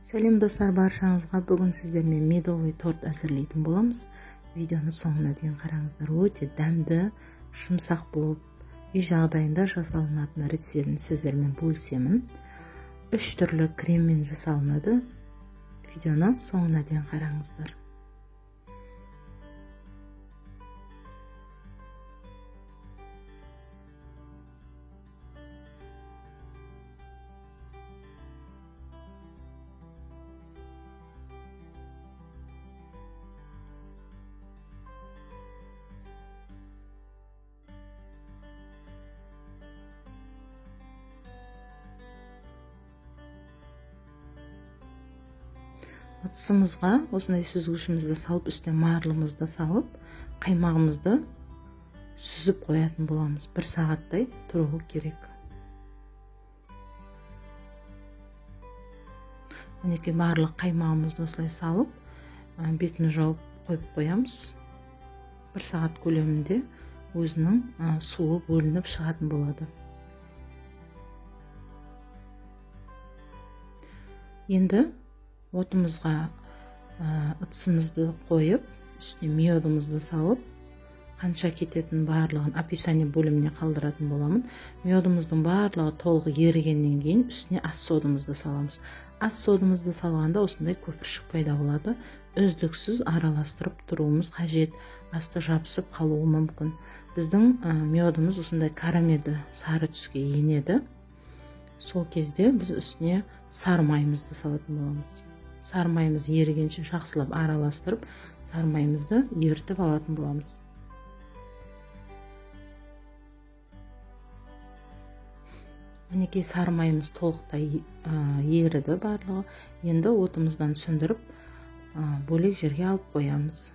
Сәлем достар, баршаңызға. Бүгін сіздермен медовый торт әзірлейтін боламыз. Видеоны соңына дейін қараңыздар. Өте дәмді, жұмсақ болып, үй жағдайында жасалынатын рецептін сіздермен бөлісемін. 3 түрлі креммен жасалынады. Видеоны соңына дейін қараңыздар. Ыдысымызға осындай сүзгішімізді салып, үстіне марлымызды салып, қаймағымызды сүзіп қоятын боламыз. 1 сағаттай тұруы керек. Мінекей барлық қаймағымызды осылай салып, бетін жауып қойып қоямыз. 1 сағат көлемінде өзінің суы бөлініп шығатын болады. Енді отымызға ыдысымызды қойып, үстіне медімізді салып, қанша кететін барлығын описание бөліміне қалдыратын боламын. Медіміздің барлығы толық ерігеннен кейін үстіне ас содымызды саламыз. Ас содымызды салғанда осындай көпіршік пайда болады. Үздіксіз араластырып тұруымыз қажет. Асты жабысып қалуы мүмкін. Біздің медіміз осындай карамельді сары түске енеді. Сол кезде біз үстіне сары майымызды салатын боламыз. Сары майымыз ерігенше жақсылап араластырып, сары майымызды ерітіп алатын боламыз. Мінекей сары майымыз толықтай еріді барлығы. Енді отымыздан сөндіріп, бөлек жерге алып қоямыз.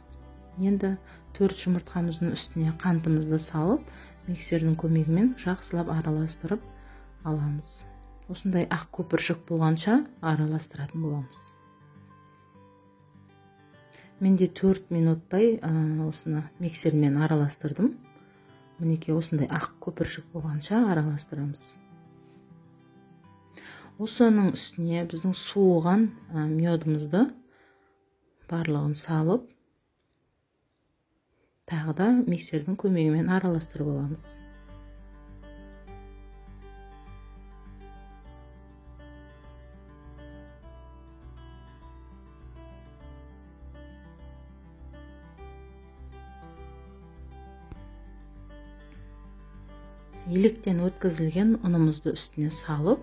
Енді 4 жұмыртқамыздың үстіне қантымызды салып, миксердің көмегімен жақсылап араластырып аламыз. Осындай ақ көпіршік болғанша араластыратын боламыз. Менде 4 минуттай осыны миксермен араластырдым. Мінекей осындай ақ көпіршік болғанша араластырамыз. Осының үстіне біздің суыған медімізді барлығын салып, тағы да миксердің көмегімен араластырып аламыз. Електен өткізілген ұнымызды үстіне салып,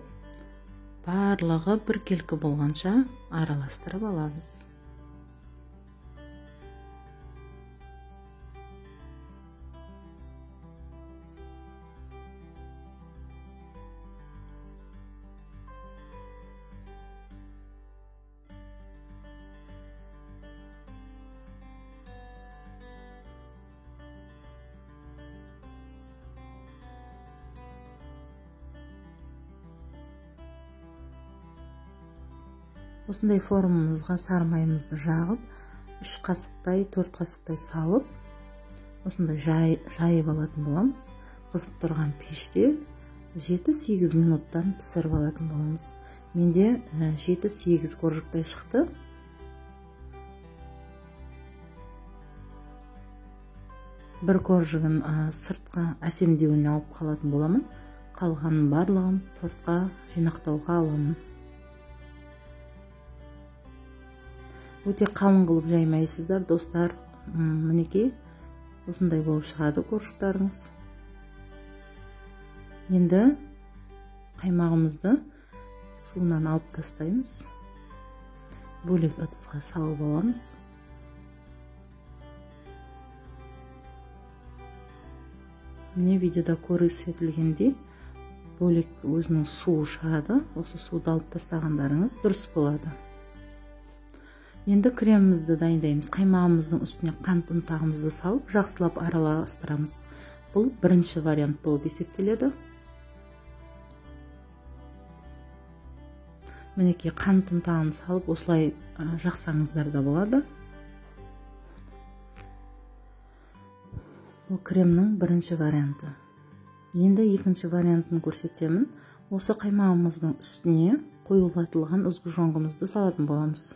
барлығы біркелкі болғанша араластырып аламыз. Осындай формамызға сары майымызды жағып, 3 қасықтай, 4 қасықтай салып, осындай жайып алатын боламыз. Қызып тұрған пеште 7-8 минуттан пісіріп алатын боламыз. Менде 7-8 коржиктай шықты. Бір коржигін сыртқа әсемдеуіне алып қалатын боламын. Қалғанын барлығын тортқа жинақтауға аламын. Өте қалың қылып жаймайсыздар, достар. Мінекей осындай болып шығады коржиктарыңыз. Енді қаймағымызды суынан алып тастаймыз. Бөлек ыдысқа салып аламыз. Міне видеода көрсетілгендей бөлек өзінің суы шығады. Осы суды алып тастағандарыңыз дұрыс болады. Енді кремімізді дайындаймыз. Қаймағымыздың үстіне қант ұнтағымызды салып, жақсылап араластырамыз. Бұл бірінші вариант болып есептеледі. Мінекей қант ұнтағын салып, осылай жақсаңыздар да болады. Бұл кремнің бірінші варианты. Енді екінші вариантын көрсетемін. Осы қаймағымыздың үстіне қоюлатылған сгущенкамызды салатын боламыз.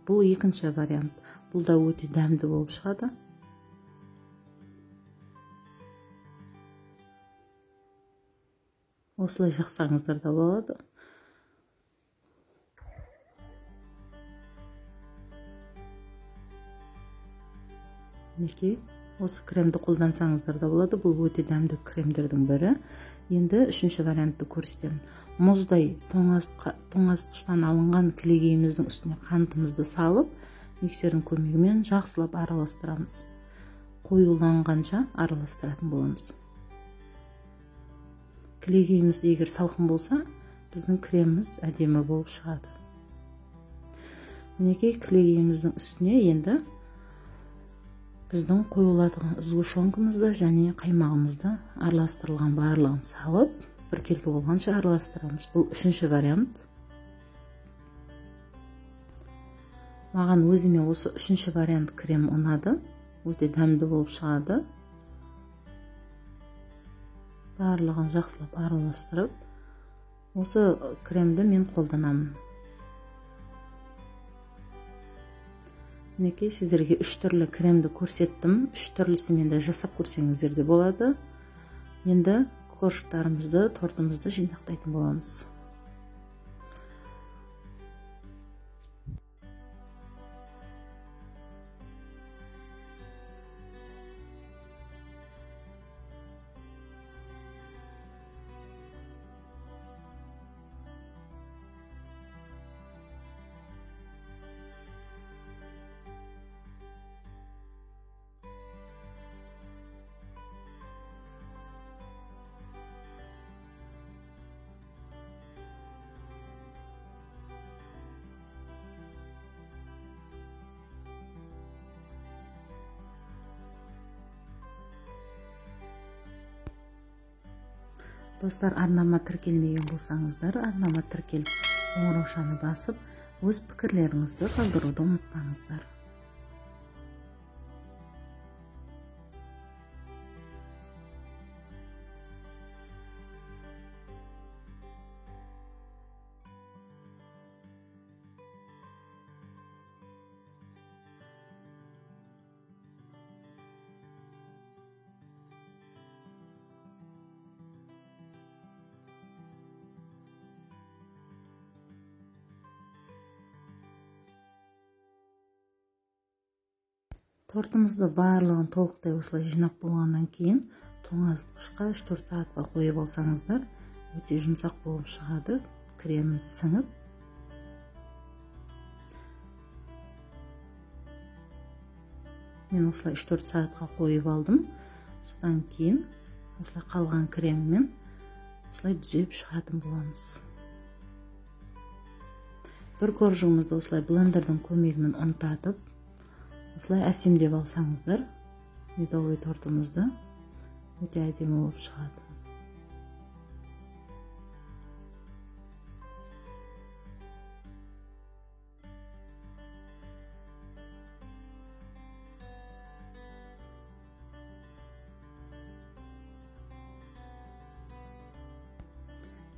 Бұл екінші вариант. Бұл да өте дәмді болып шығады. Осылай жақсаңыздар да болады. Мінекей, осы кремді қолдансаңыздар да болады. Бұл өте дәмді кремдердің бірі. Енді үшінші вариантты көрсетемін. Мұздай тоңазытқыштан алынған кілегейіміздің үстіне қантымызды салып, миксердің көмегімен жақсылап араластырамыз. Қоюланғанша араластыратын боламыз. Кілегейіміз егер салқын болса, біздің креміміз әдемі болып шығады. Мінекей, кілегейіміздің үстіне енді біздің қоюлатылған сгущенкамызды және қаймағымызды араластырылған барлығын салып, біркелкі болғанша араластырамыз. Бұл үшінші вариант. Маған өзіме осы үшінші вариант крем ұнады. Өте дәмді болып шығады. Барлығын жақсылап араластырып, осы кремді мен қолданамын. Мінекей, сіздерге үш түрлі кремді көрсеттім. Үш түрлісімен де жасап көрсеңіздер де болады. Енді коржиктарымызды, тортымызды жинақтайтын боламыз. Достар, арнама тіркелмеген болсаңыздар, арнама тіркеліп, қоңыраушаны басып, өз пікірлеріңізді қалдыруды ұмытпаңыздар. Тортымызды барлығын толықтай осылай жинап болғаннан кейін тоңазытқышқа 3-4 сағатқа қойып алсаңыздар, өте жұмсақ болып шығады, кремі сіңіп. Мен осылай 3-4 сағатқа қойып алдым. Содан кейін осылай қалған креммен осылай түзеп шығатын боламыз. Бір коржығымызды осылай блендердің көмегімен ұнтатып, осылай әсемдеп алсаңыздар, медовый тортымызды өте әдемі болып шығады.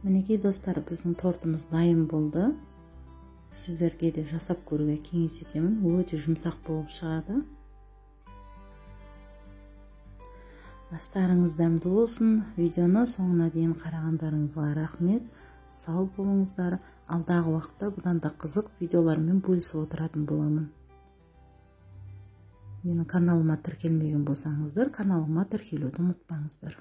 Мінекей, достар, біздің тортымыз дайын болды. Сіздерге де жасап көруге кеңес етемін. Өте жұмсақ болып шығады. Астарыңыз дәмді болсын. Видеоны соңына дейін қарағандарыңызға рахмет. Сау болыңыздар. Алдағы уақытта бұдан да қызық видеолармен бөлісіп отыратын боламын. Менің каналыма тіркелмеген болсаңыздар, каналыма тіркелуді ұмытпаңыздар.